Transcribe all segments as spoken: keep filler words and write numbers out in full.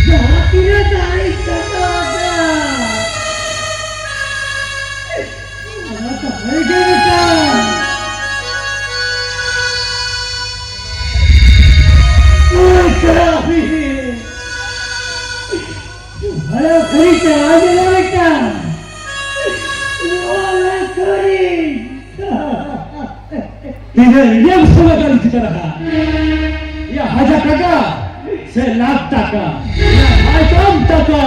ᱡᱟᱦᱟᱸ ᱛᱤᱱᱟᱹᱜ ᱫᱟᱲᱮ ᱠᱟᱫᱟ, ᱚᱱᱟ ᱫᱟᱲᱮ ᱜᱮ ᱢᱮᱛᱟᱢ᱾ ᱚᱭ ᱠᱟᱹᱲᱤ! ᱱᱚᱣᱟ ᱠᱟᱹᱲᱤ ᱪᱟᱞᱟᱣ ᱧᱮᱞ ᱢᱮ ᱢᱤᱫᱴᱟᱝ᱾ ᱱᱚᱣᱟ ᱠᱟᱹᱲᱤ! ᱛᱤᱱᱟᱹᱜ ᱤᱭᱟᱹᱢ ᱥᱚᱢᱚᱭ ᱠᱟᱱ ᱴᱷᱤᱠᱟᱹᱱᱟ ᱦᱟᱸᱜ? ᱭᱟ ᱦᱟᱡᱟᱨ ᱴᱟᱠᱟ ᱥᱮ ᱞᱟᱠᱷ ᱴᱟᱠᱟ? ᱭᱟ ᱦᱟᱡᱟᱨ ᱴᱟᱠᱟ᱾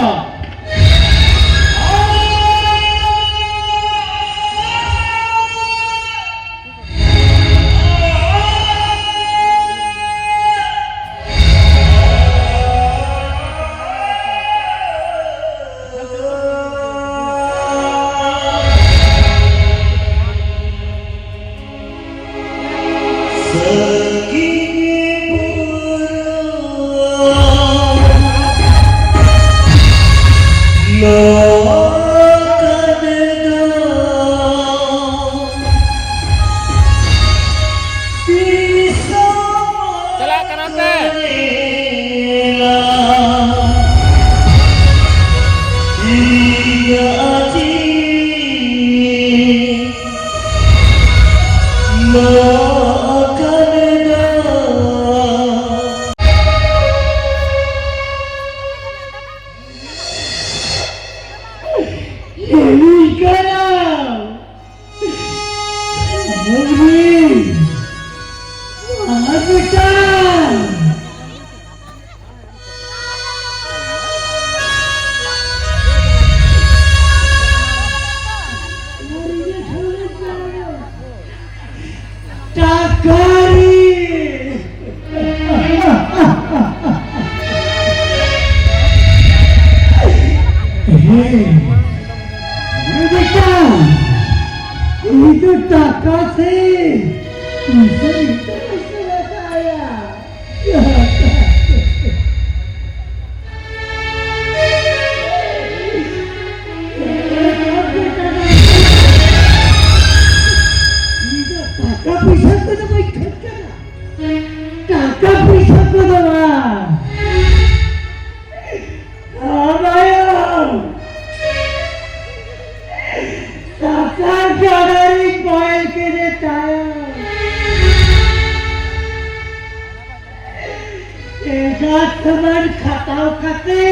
ᱪᱟᱞᱟᱜ ᱠᱟᱱᱟ ᱯᱮ᱾ ᱢᱚᱡᱽ ᱜᱮ᱾ ᱟᱨ ᱢᱤᱫᱴᱟᱝ᱾ ᱴᱟᱠᱟᱨᱤ᱾ ᱦᱮᱸ, ᱵᱮᱴᱟ, ᱩᱱᱤ ᱫᱚ ᱴᱟᱠᱟ ᱥᱮ ᱯᱩᱭᱥᱟᱹ ᱜᱮᱛᱚ ᱢᱮᱱᱟᱜ ᱛᱟᱭᱟ᱾ ᱚᱰᱟᱨᱤᱧ ᱵᱚᱦᱮᱞ ᱠᱮᱫᱮ ᱛᱟᱭᱟ᱾ ᱮᱸᱜᱟᱛ ᱥᱟᱢᱟᱱ ᱠᱷᱟᱴᱟᱣ ᱠᱟᱛᱮ,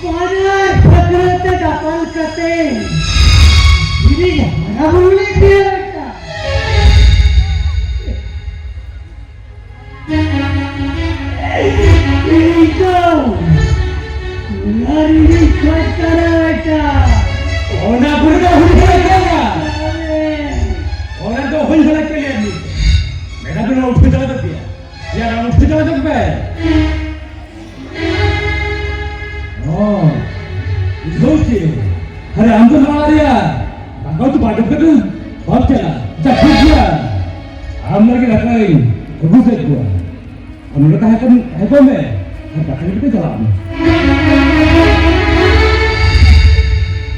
ᱵᱟᱱᱟᱨ ᱯᱷᱟᱹᱠᱨᱟᱹ ᱛᱮ ᱫᱟᱯᱟᱞ ᱠᱟᱛᱮ, ᱤᱧᱤᱧ ᱦᱟᱨᱟ ᱵᱩᱨᱩ ᱞᱮᱫ ᱢᱮᱭᱟ ᱵᱮᱴᱟ᱾ ᱤᱧ ᱫᱚ ᱚᱱᱟ ᱨᱤᱱᱤᱡ ᱠᱷᱚᱡ ᱠᱟᱱᱟ ᱵᱮᱴᱟ᱾ ᱚᱱᱟ ᱠᱚᱨᱮ ᱫᱚ ᱦᱩᱭ ᱦᱩᱭ ᱠᱟᱱᱟ᱾ ᱚᱱᱟ ᱫᱚ ᱦᱩᱭ ᱦᱩᱭ ᱠᱟᱱᱟ᱾ ᱢᱮᱰᱟᱢ ᱫᱚ ᱩᱴᱷᱟᱹ ᱪᱟᱞᱟᱜ ᱛᱟᱯᱮᱭᱟ᱾ ᱭᱟ, ᱨᱟᱢ ᱩᱴᱷᱟᱹ ᱪᱟᱞᱟᱜ ᱛᱟᱯᱮ᱾ ᱚ, ᱵᱩᱡᱷᱟᱹᱣ ᱠᱮᱫ᱾ ᱟᱨᱮ, ᱟᱢ ᱫᱚ ᱱᱚᱣᱟ ᱨᱮᱭᱟᱜ ᱫᱟᱠᱟ ᱩᱛᱩ ᱵᱟᱰᱚᱜ ᱠᱟᱛᱮ ᱵᱟᱢ ᱪᱟᱞᱟᱜᱼᱟ᱾ ᱟᱪᱪᱷᱟ, ᱴᱷᱤᱠ ᱜᱮᱭᱟ᱾ ᱟᱢ ᱞᱟᱹᱜᱤᱫ ᱫᱟᱠᱟᱧ ᱟᱹᱜᱩ ᱠᱮᱫ ᱠᱚᱣᱟ᱾ ᱟᱢ ᱱᱚᱰᱮ ᱛᱟᱦᱮᱸ ᱠᱚᱜ-, ᱛᱟᱦᱮᱸ ᱠᱚᱜ ᱢᱮ᱾ ᱟᱨ ᱫᱟᱠᱟ ᱧᱩ ᱠᱟᱛᱮ ᱪᱟᱞᱟᱜ ᱢᱮ᱾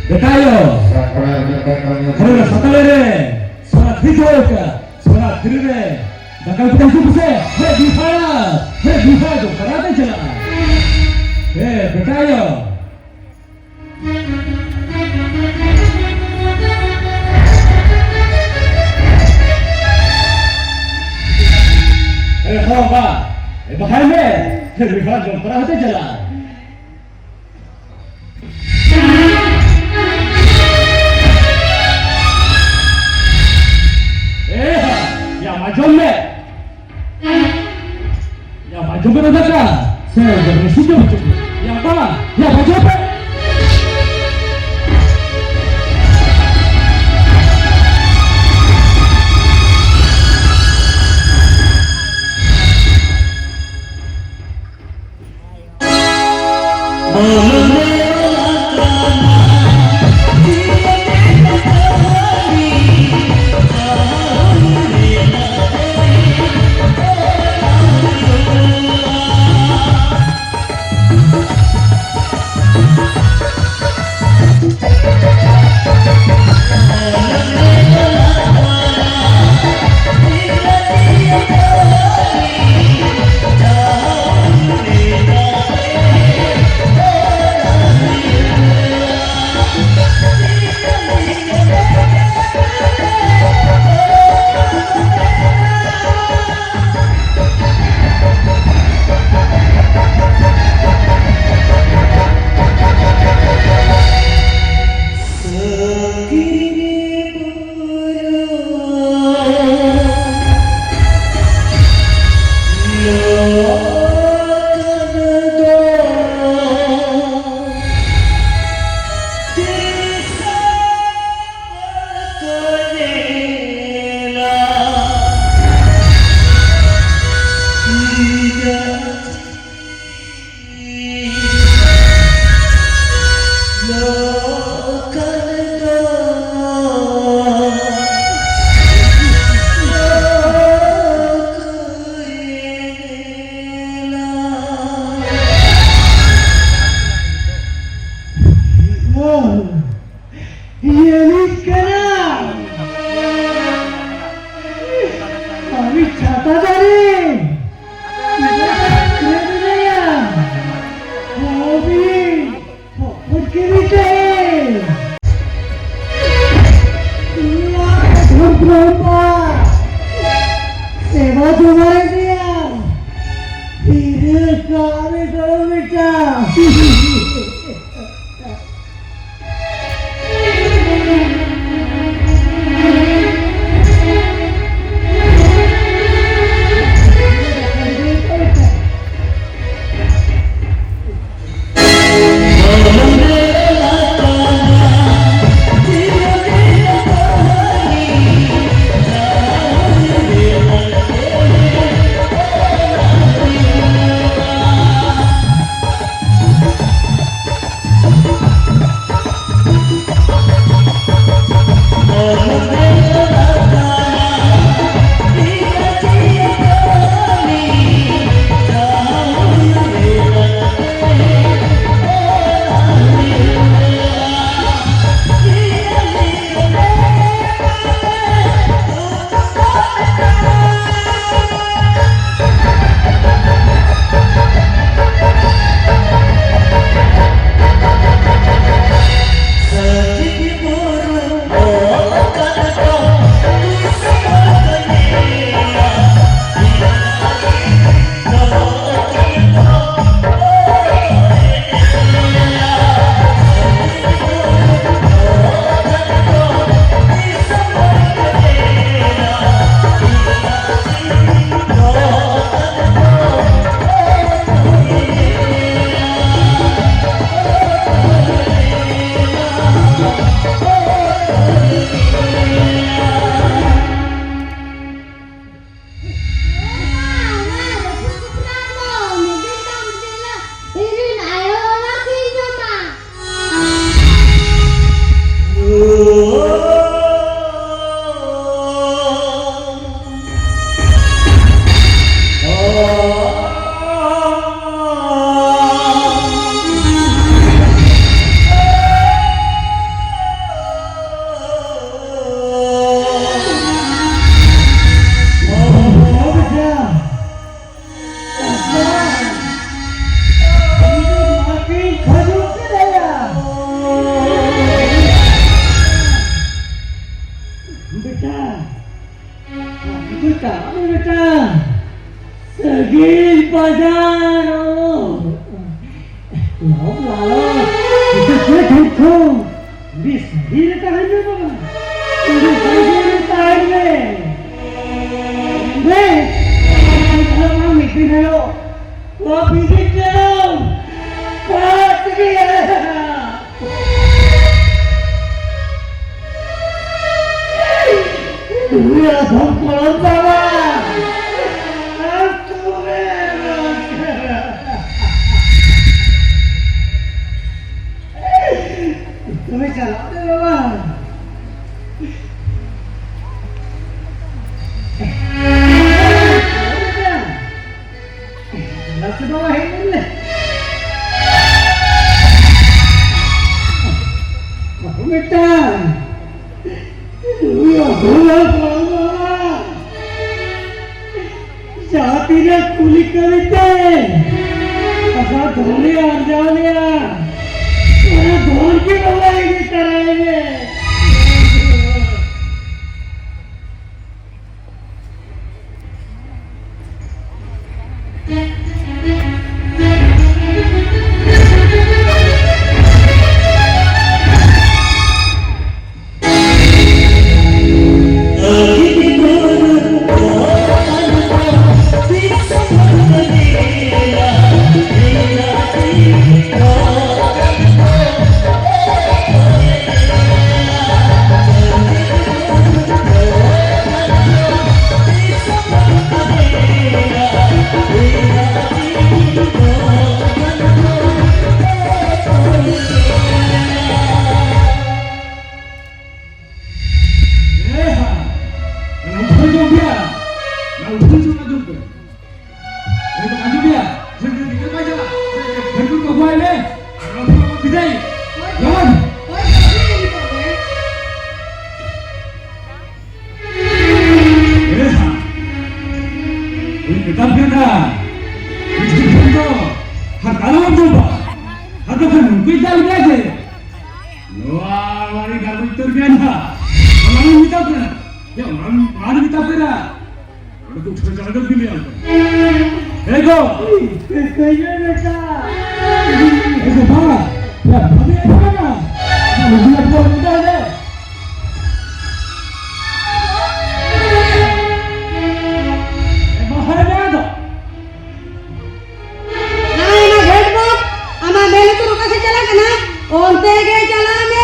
ᱵᱮᱴᱟ ᱟᱭᱳ᱾ ᱟᱨᱮ, ᱥᱟᱛᱟᱞᱮ ᱨᱮ᱾ ᱥᱟᱛᱟᱞᱮ ᱨᱮ᱾ ᱥᱚᱱᱟ ᱛᱷᱤᱨ ᱫᱚᱦᱚ ᱠᱟᱜᱼᱟ, ᱥᱚᱱᱟ ᱛᱷᱤᱨ ᱨᱮ᱾ ᱫᱟᱠᱟ ᱩᱛᱩ ᱠᱟᱛᱮ ᱦᱤᱡᱩᱜ ᱯᱮᱥᱮ᱾ ᱦᱮ, ᱵᱤᱦᱟᱨ, ᱦᱮ, ᱵᱤᱦᱟᱨ ᱫᱚ ᱯᱟᱲᱟ ᱛᱮ ᱪᱟᱞᱟᱜᱼᱟ᱾ ᱦᱮ, ᱵᱮᱴᱟ ᱟᱭᱳ᱾ ᱦᱮ, ᱦᱚ, ᱵᱟ᱾ ᱦᱮ, ᱵᱟᱠᱷᱟᱡ ᱢᱮ᱾ ᱦᱮ, ᱵᱤᱦᱟᱨ ᱫᱚ ᱯᱟᱲᱟ ᱛᱮ ᱪᱟᱞᱟᱜᱼᱟ᱾ ᱮ ᱦᱟ, ᱭᱟ ᱢᱟ ᱡᱚᱢ ᱢᱮ᱾ ᱭᱟ ᱢᱟ ᱡᱚᱢ ᱢᱮ ᱫᱟᱠᱟ᱾ ᱥᱮ ᱡᱚᱢ ᱢᱮ, ᱥᱤ ᱡᱚᱢ ᱢᱮ᱾ ᱭᱟ ᱢᱟ, ᱭᱟ ᱢᱟ ᱡᱚᱢ ᱢᱮ᱾ ᱦᱩᱭᱩᱜ ᱠᱟᱱᱟ᱾ ᱟᱹᱰᱤ ᱪᱷᱟᱛᱟ ᱫᱟᱨᱮ᱾ ᱪᱮᱫ ᱢᱮᱱᱟᱭᱟ? ᱦᱟᱵᱤ, ᱦᱚᱯᱚᱱ ᱠᱤᱨᱤ ᱛᱮ᱾ ᱩᱱᱤᱭᱟᱜ ᱠᱚᱴᱷᱳᱨ ᱵᱨᱚᱦᱢᱟ ᱥᱮᱵᱟ ᱡᱚᱢᱟᱭ ᱜᱮᱭᱟ᱾ ᱦᱤᱨᱟᱹ ᱠᱟᱜ ᱢᱮ ᱜᱚᱲᱚ ᱵᱮᱴᱟ᱾ ᱟᱫᱚ ᱵᱮᱴᱟ, ᱥᱟᱺᱜᱤᱧ ᱵᱟᱡᱟᱨ, ᱞᱚᱵ ᱞᱟᱞᱚᱪ, ᱦᱤᱥᱟᱹᱵ ᱛᱮ ᱰᱷᱮᱨ ᱠᱷᱚᱱ ᱟᱹᱰᱤ ᱥᱟᱺᱜᱤᱧ ᱨᱮ ᱛᱟᱦᱮᱱ ᱢᱮ ᱵᱟᱵᱟ, ᱟᱹᱰᱤ ᱥᱟᱺᱜᱤᱧ ᱨᱮ ᱛᱟᱦᱮᱱ ᱢᱮ᱾ ᱢᱮᱱᱫᱟᱹᱧ, ᱢᱤᱫ ᱫᱤᱱ ᱦᱤᱞᱳᱜ ᱱᱚᱣᱟ ᱵᱤᱫᱤ ᱢᱮᱨᱚᱢ ᱯᱟᱸᱪ ᱜᱮᱭᱟ᱾ ᱩᱱᱤ ᱟᱫᱷᱚᱢ ᱠᱚᱲᱟᱢ ᱵᱟᱵᱟ, ᱟᱢ ᱛᱩᱢᱮ ᱨᱚᱲ ᱠᱟᱱᱟ᱾ ᱛᱩᱢᱮ ᱪᱟᱞᱟᱜ ᱛᱮ ᱵᱟᱵᱟ᱾ ᱱᱟᱥᱮ ᱫᱚ ᱦᱮᱡ ᱞᱮᱱ ᱢᱮ᱾ ᱵᱟᱹᱦᱩ ᱢᱤᱫᱴᱟᱝ᱾ ᱩᱭ ᱟᱹᱦᱩᱞᱟ ᱵᱟᱝᱞᱟ᱾ ᱡᱟᱦᱟᱸ ᱛᱤᱱᱟᱹᱜ ᱠᱩᱞᱤ ᱠᱟᱹᱢᱤ ᱛᱮ ᱟᱥᱟ ᱫᱷᱚᱱᱮ ᱟᱨᱡᱟᱣ ᱞᱮᱭᱟ, ᱚᱱᱟ ᱫᱷᱚᱱ ᱜᱮ ᱵᱟᱵᱟ ᱤᱫᱤ ᱛᱟᱨᱟᱭ ᱢᱮ᱾ ᱮ ᱦᱟ, ᱚᱱᱟ ᱩᱴᱷᱟᱹᱣ ᱧᱚᱜ ᱜᱮᱭᱟ, ᱚᱱᱟ ᱩᱴᱷᱟᱹᱣ ᱧᱚᱜ ᱟᱸᱡᱚᱢ ᱯᱮ᱾ ᱮ, ᱟᱸᱡᱚᱢ ᱜᱮᱭᱟ, ᱡᱷᱟᱹᱱᱴᱩ ᱫᱤᱠᱟᱹ ᱵᱟᱭ ᱪᱟᱞᱟᱜ, ᱡᱷᱟᱹᱱᱴᱩ ᱠᱚ ᱦᱚᱦᱚᱭ ᱢᱮ, ᱟᱨ ᱚᱱᱟ ᱩᱴᱷᱟᱹᱣ ᱵᱤᱫᱟᱹᱭ, ᱞᱚᱜᱚᱱ᱾ ᱮ ᱦᱟ, ᱩᱱᱤ ᱢᱮᱛᱟ ᱯᱮ ᱫᱟ, ᱩᱱᱤ ᱴᱷᱮᱱ ᱫᱚ ᱦᱟᱨ ᱠᱟᱞᱚᱢ ᱡᱚᱢᱟ, ᱦᱟᱨ ᱫᱚ ᱠᱷᱟᱱ ᱱᱩᱠᱩᱭ ᱫᱟᱞ ᱜᱮᱭᱟ ᱡᱮ᱾ ᱱᱚᱣᱟ ᱚᱲᱟᱜ ᱨᱮ ᱜᱟᱨ ᱩᱛᱟᱹᱨ ᱜᱮᱭᱟ ᱱᱟᱦᱟᱜ᱾ ᱚᱱᱟ ᱞᱤᱧ ᱢᱮᱛᱟ ᱯᱮ ᱠᱟᱱᱟ᱾ ᱭᱟ, ᱚᱱᱟ ᱞᱤᱧ, ᱚᱱᱟ ᱞᱤᱧ ᱢᱮᱛᱟ ᱯᱮ ᱠᱟᱱᱟ᱾ ᱚᱸᱰᱮ ᱫᱚ ᱩᱴᱷᱟᱹᱣ ᱪᱟᱞᱟᱜ ᱠᱟᱱ ᱜᱮᱭᱟ᱾ ᱮ ᱜᱚ! ᱠᱟᱹᱭ ᱢᱮ ᱵᱮᱴᱟ᱾ ᱮ ᱜᱚ ᱵᱟ! ᱭᱟ ᱵᱷᱟᱵᱤ ᱮ ᱵᱷᱟᱵᱟ! ᱵᱩᱡᱷᱟᱹᱣ ᱠᱚ ᱢᱮᱛᱟ ᱞᱮ᱾ ᱮ ᱵᱟ, ᱦᱟᱭ ᱢᱮ ᱟᱫᱚ᱾ ᱱᱟᱭ ᱱᱟ ᱜᱷᱮᱴ ᱵᱚᱠ, ᱟᱢᱟᱜ ᱢᱮᱱ ᱞᱩᱛᱩᱨ ᱚᱠᱟ ᱥᱮᱫ ᱪᱟᱞᱟᱜ ᱠᱟᱱᱟ? ᱚᱱᱛᱮ ᱜᱮ ᱪᱟᱞᱟᱜ ᱢᱮ᱾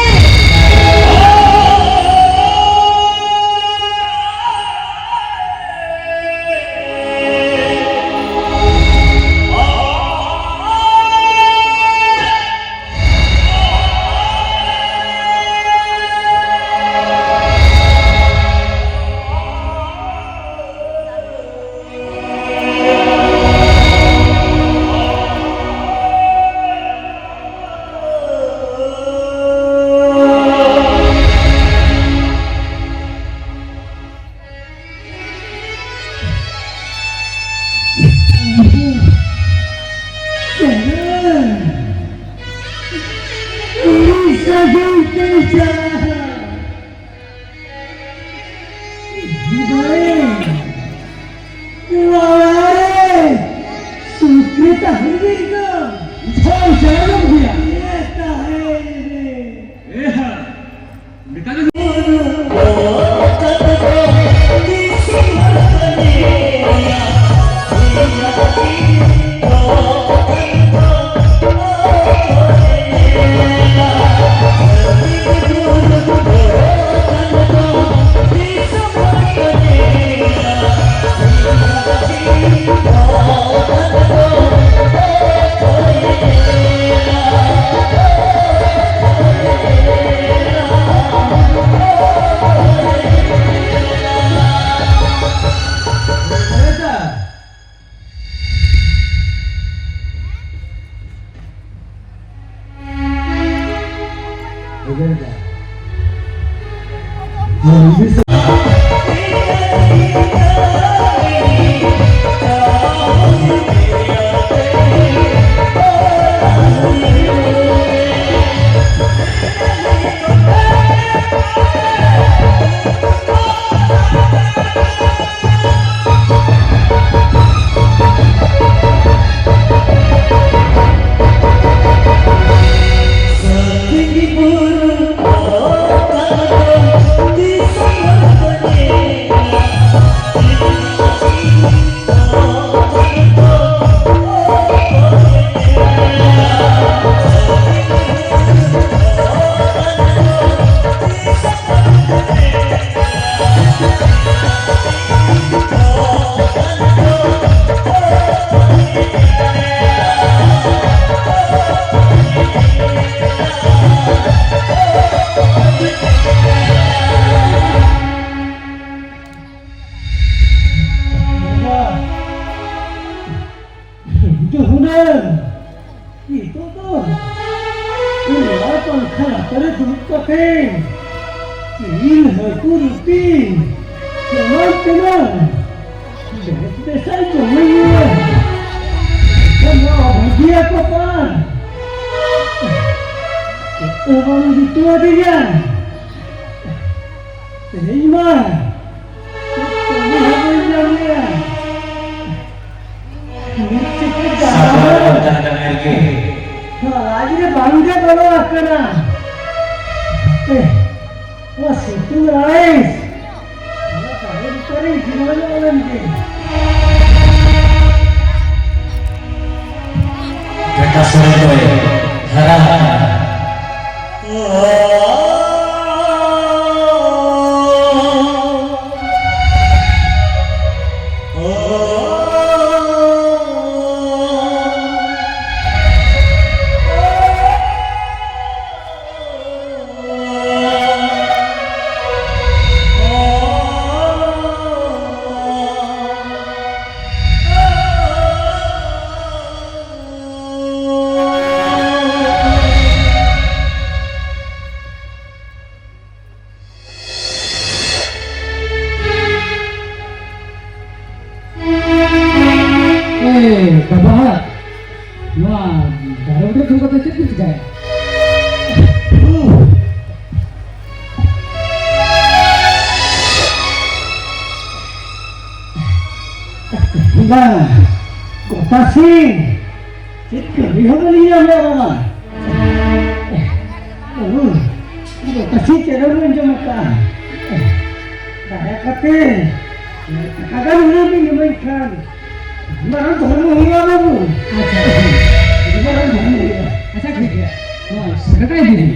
ᱩᱲᱤᱥᱥᱟ ᱜᱮ ᱩᱛᱟᱹᱨ ᱪᱟᱞᱟᱜᱼᱟ᱾ ᱵᱟᱵᱟᱨᱮ! ᱥᱩᱠᱨᱮ ᱛᱟᱦᱮᱸ ᱞᱮᱱ ᱫᱚ᱾ ᱡᱷᱟᱲ ᱡᱷᱟᱲ ᱜᱮᱭᱟ᱾ ᱮ ᱛᱟᱦᱮᱸ ᱨᱮ᱾ ᱮ ᱦᱟ᱾ ᱢᱮᱛᱟ ᱫᱮ᱾ ᱫᱩᱦᱩᱱᱟᱹ, ᱱᱤᱛᱚᱜ ᱫᱚ ᱱᱚᱣᱟ ᱯᱟᱝᱠᱷᱟ ᱞᱟᱛᱟᱨ ᱨᱮ ᱫᱩᱲᱩᱵ ᱠᱟᱛᱮ ᱡᱤᱞ, ᱦᱟᱹᱠᱩ, ᱨᱩᱴᱤ ᱮᱢᱟᱱ ᱛᱮᱢᱟᱱ ᱵᱮᱥ ᱵᱮᱥᱟᱜ ᱡᱚᱢ ᱦᱩᱭᱩᱜᱼᱟ᱾ ᱮᱱᱠᱷᱟᱱ ᱱᱚᱣᱟ ᱵᱷᱟᱹᱜᱤᱭᱟ ᱠᱚᱯᱟᱲ, ᱪᱮᱫ ᱦᱚᱸ ᱵᱟᱝ ᱡᱩᱴᱟᱹᱣ ᱟᱹᱫᱤᱧᱟ᱾ ᱛᱮᱦᱮᱧ ᱢᱟ ᱪᱮᱫ ᱠᱟᱹᱢᱤ ᱦᱚᱸ ᱵᱟᱹᱧ ᱧᱟᱢ ᱞᱮᱜᱼᱟ᱾ ᱢᱤᱫ ᱪᱩᱯᱩᱫ ᱫᱟᱜ ᱥᱟᱯᱲᱟᱣ ᱦᱚᱸ ᱫᱚ ᱛᱟᱦᱮᱸ ᱞᱮᱱ ᱜᱮ᱾ ᱱᱚᱣᱟ ᱞᱟᱡ ᱨᱮ ᱵᱟᱝ ᱜᱮ ᱵᱚᱞᱚ ᱟᱠᱟᱱᱟ᱾ ᱦᱟᱯᱮ, ᱱᱚᱣᱟ ᱥᱤᱛᱩᱝ ᱟᱹᱲᱤᱥ, ᱚᱱᱟ ᱫᱟᱨᱮ ᱵᱩᱴᱟᱹ ᱨᱤᱧ ᱡᱤᱨᱟᱹᱣ ᱧᱚᱜ ᱞᱮᱱ ᱜᱮ᱾ ᱵᱮᱴᱟ ᱥᱚᱨᱮᱱ ᱫᱚᱭ ᱦᱟᱨᱟ ᱟᱠᱟᱱᱟ᱾ ᱮ ᱵᱟᱵᱟ, ᱱᱚᱣᱟ ᱫᱟᱨᱮ ᱵᱩᱴᱟᱹ ᱫᱩᱲᱩᱵ ᱠᱟᱛᱮ ᱪᱮᱫ ᱯᱮ ᱪᱤᱠᱟᱹᱭᱟ? ᱵᱟᱝ, ᱜᱚᱴᱟ ᱥᱤᱧ ᱪᱮᱫ ᱠᱟᱹᱢᱤ ᱦᱚᱸ ᱵᱟᱹᱞᱤᱧ ᱧᱟᱢ ᱞᱮᱫ ᱵᱟᱵᱟ᱾ ᱚ, ᱜᱚᱴᱟ ᱥᱤᱧ ᱪᱮᱫ ᱦᱚᱸ ᱵᱟᱹᱧ ᱡᱚᱢ ᱟᱠᱟᱫᱼᱟ᱾ ᱫᱟᱭᱟ ᱠᱟᱛᱮ ᱴᱟᱠᱟ ᱜᱟᱱ ᱦᱩᱱᱟᱹᱝ ᱵᱤᱱ ᱤᱢᱟᱹᱧ ᱠᱷᱟᱱ ᱢᱟᱨᱟᱝ ᱫᱷᱚᱨᱢᱚ ᱦᱩᱭᱩᱜᱼᱟ ᱵᱟᱹᱵᱩ᱾ ᱟᱪᱪᱷᱟ, ᱟᱹᱰᱤ ᱢᱟᱨᱟᱝ ᱫᱷᱚᱨᱢᱚ ᱦᱩᱭᱩᱜᱼᱟ᱾ ᱟᱪᱪᱷᱟ, ᱴᱷᱤᱠ ᱜᱮᱭᱟ, ᱱᱚᱣᱟ ᱥᱚ ᱴᱟᱠᱟ ᱤᱫᱤ ᱵᱤᱱ᱾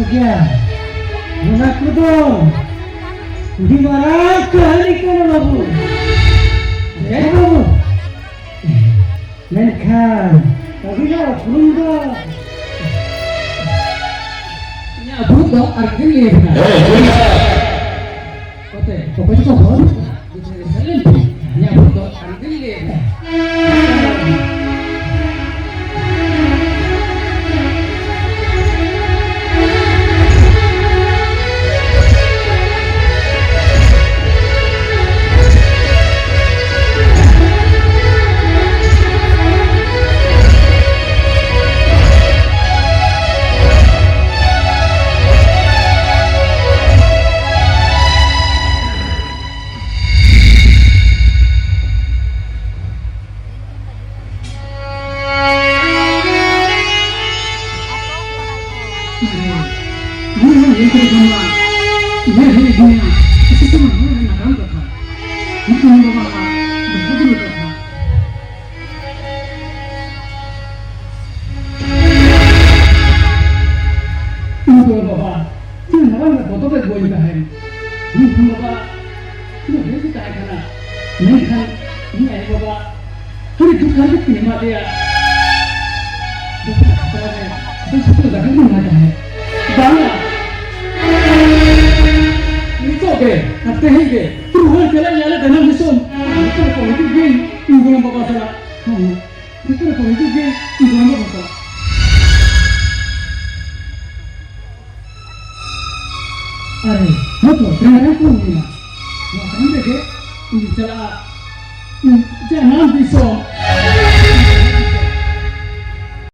ᱜᱮᱭᱟ᱾ ᱚᱱᱟ ᱠᱚᱫᱚ ᱟᱹᱰᱤ ᱢᱟᱨᱟᱝ ᱠᱟᱹᱦᱱᱤ ᱠᱟᱱᱟ ᱵᱟᱹᱵᱩ᱾ ᱦᱮᱸ ᱵᱟᱹᱵᱩ᱾ ᱢᱮᱱᱠᱷᱟᱱ ᱟᱹᱵᱤᱱᱟᱜ ᱩᱯᱨᱩᱢ ᱫᱚ? ᱤᱧᱟᱹᱜ ᱩᱯᱨᱩᱢ ᱫᱚ ᱟᱨ ᱢᱤᱫ ᱫᱤᱱ ᱞᱟᱹᱭ ᱟᱵᱤᱱᱟ᱾ ᱚᱠᱚᱭ ᱪᱚᱠᱚ ᱦᱚᱲ? ᱩᱱᱤ ᱦᱚᱸ ᱧᱮᱞ ᱠᱮᱫᱮ ᱠᱷᱟᱱ ᱢᱟ ᱩᱭᱦᱟᱹᱨ ᱦᱮᱡ ᱟᱹᱫᱤᱧᱟ, ᱟᱪᱪᱷᱟ ᱪᱮ ᱵᱟᱝ, ᱱᱚᱣᱟ ᱱᱟᱜᱟᱢ ᱠᱟᱛᱷᱟ, ᱢᱤᱫᱴᱮᱱ ᱵᱟᱵᱟ ᱟᱜ ᱵᱚᱸᱜᱟ ᱵᱩᱨᱩ ᱠᱟᱛᱷᱟ᱾ ᱤᱧ ᱫᱚ ᱵᱟᱵᱟ, ᱛᱤᱱ ᱢᱟᱨᱟᱝ ᱮ ᱵᱚᱛᱚᱨ ᱮᱫ ᱵᱚᱱ ᱛᱟᱦᱮᱸᱱ᱾ ᱤᱧ ᱦᱚᱸ ᱵᱟᱵᱟ, ᱛᱤᱱᱟᱹᱜ ᱵᱮᱥ ᱜᱮ ᱛᱟᱦᱮᱸ ᱠᱟᱱᱟ, ᱢᱮᱱᱠᱷᱟᱱ ᱤᱧ ᱟᱭᱳ ᱵᱟᱵᱟ ᱟᱹᱰᱤ ᱫᱩᱠ ᱦᱟᱨᱠᱮᱛ ᱠᱤᱱ ᱮᱢᱟ ᱫᱮᱭᱟ᱾ ᱫᱩᱠ ᱦᱟᱨᱠᱮᱛ ᱨᱮ ᱥᱩᱫᱷᱩ ᱥᱩᱫᱷᱩ ᱫᱟᱠᱟ ᱠᱤᱱ ᱮᱢᱟᱭ ᱛᱟᱦᱮᱸᱫ᱾ ᱵᱟᱝᱟ, ᱱᱤᱛᱚᱜ ᱜᱮ ᱟᱨ ᱛᱮᱦᱮᱧ ᱜᱮ ᱨᱩᱣᱟᱹᱲ ᱪᱟᱞᱟᱜ ᱤᱧ ᱟᱞᱮ ᱡᱟᱱᱟᱢ ᱫᱤᱥᱚᱢ᱾ ᱱᱤᱛᱚᱜ ᱠᱚ ᱦᱤᱡᱩᱜ ᱜᱤᱧ ᱤᱧ ᱜᱚᱲᱚᱢ ᱵᱟᱵᱟ ᱥᱟᱞᱟᱜ᱾ ᱦᱚᱸ, ᱦᱚᱸ᱾ ᱱᱤᱛᱚᱜ ᱠᱚ ᱦᱤᱡᱩᱜ ᱜᱤᱧ ᱤᱧ ᱜᱚᱲᱚᱢ ᱵᱟᱵᱟ ᱥᱟᱞᱟᱜ᱾ ᱟᱨᱮ, ᱦᱚᱸ ᱛᱚ, ᱛᱤᱱᱟᱹᱜ ᱮᱢ ᱠᱚᱢ ᱮᱱᱟ? ᱱᱚᱣᱟ ᱛᱟᱭᱚᱢ ᱨᱮᱜᱮ ᱤᱧ ᱪᱟᱞᱟᱜᱼᱟ ᱤᱧ ᱡᱟᱱᱟᱢ ᱫᱤᱥᱚᱢ᱾